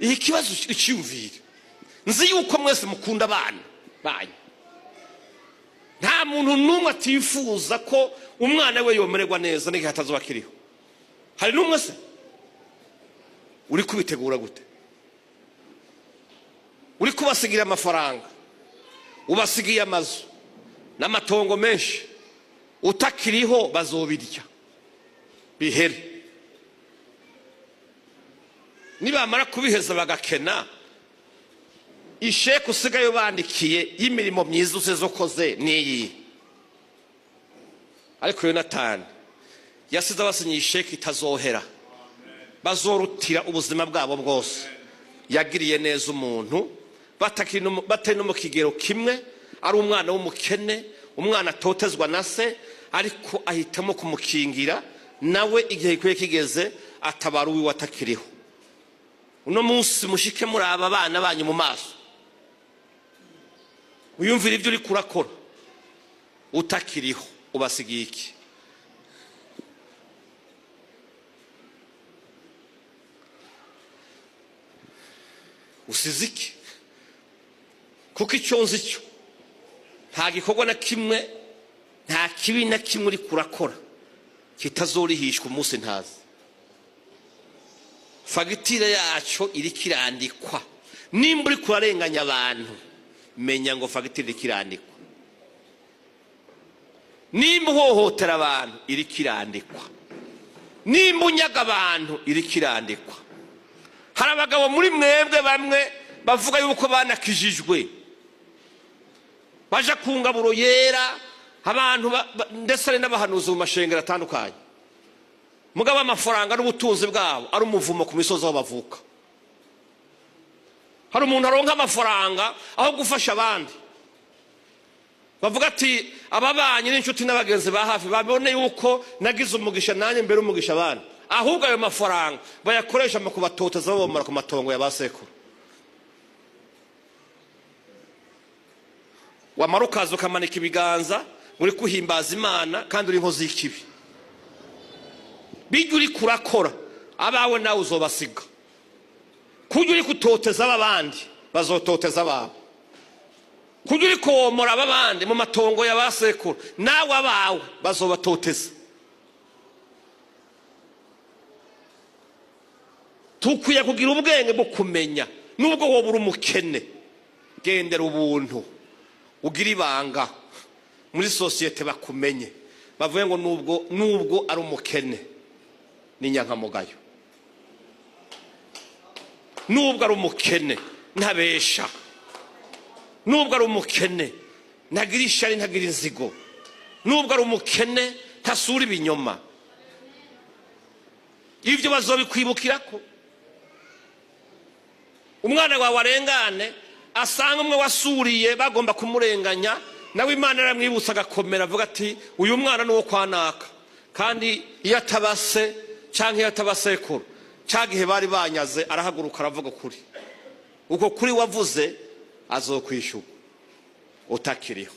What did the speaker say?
Iki kibazo icyumvire. Nzi yuko mwese mukunda abana banyu. Nta muntu n'umwe atifuza ko umwana we yomererwa neza n'igihe atazuba akiriho. Hari n'umwe se uri kubitegura gute? Uri kubasigira amafaranga, ubasigiye amazu n'amatongo menshi, utakiriho bazobirya bihere. Nibamara kubiheza bagakena, isheke usigaye ubandikiye y'imirimo myiza usize ukoze n'iyi. Ariko Yonatani yasize abasinyiye isheke itazohera, bazorutira ubuzima bwabo bwose. Yagiriye neza umuntu batari no mu kigero kimwe, ari umwana w'umukene, umwana atotezwa na se, ariko ahitamo kumukingira. Nawe igihe gikwiye kigeze atabara uwiwe atakiriho. Uno munsi mushike muraba abana banyu mu maso, wiyumvire ibyo uri kurakora. Utakiriho ubasigiye iki? Usize iki? Kuko icyo nzi cyo, nta gikorwa na kimwe, nta kibi na kimwe uri kurakora kitazorihishwa umunsi ntazi. Fagitire yacyo iriko irandikwa. Nimba uri kurarenganya abantu, menya ngo fagitire iriko irandikwa. Nimba uhohotera abantu, iriko irandikwa. Nimba unyaga abantu, iriko irandikwa. Hari abagabo muri mwebwe bamwe bavuga yuko banakijijwe, baja ku ngaburo yera abantu, ndetse hari n'abahanuzi mu mashengero atandukanye, mugabo amafaranga n'ubutunzi bwabo ari umuvumo ku misozi aho bavuka. Hari umuntu aronka amafaranga, aho gufasha abandi, bavuga ati ababanyi n'inshuti n'abagenzi ba hafi babone yuko nagize umugisha, nanjye mbere umugisha abandi, ahubwo ayo mafaranga bayakoresha mu kubatoteza, babomora ku matongo ya ba sekuru. Wamara ukaza ukamanika ibiganza uri kuhimbaza Imana kandi uri inkozi y'ikibi. Bijya uri kurakora, abawe nawe uzobasiga. Kujya uri kutoteza abandi, bazototeza abawe. Kujya uri komora abandi mu matongo ya ba sekuru, nawe abawe bazobatoteza. Tukwiye kugira ubwenge bwo kumenya, nubwo wowe uri umukene, gendera ubuntu, ugira ibanga muri sosiyete, bakumenye, bavuge ngo nubwo ari umukene ni nyankamugayo, nubwo ari umukene ntabesha, nubwo ari umukene ntagira ishari, ntagira inzigo, nubwo ari umukene ntasura ibinyoma. Ibyo bazobikwibukira ko umwana wawe arengane, asanga umwe wasuriye bagomba kumurenganya, nawe Imana yaramwibutsa agakomera, avuga ati uyu mwana ni uwo kwa naka, kandi iyo atabase cyangwa iyo atabasekuru cya gihe bari banyaze, arahaguruka aravuga ukuri. Uko kuri wavuze azokwishyurwa utakiriho.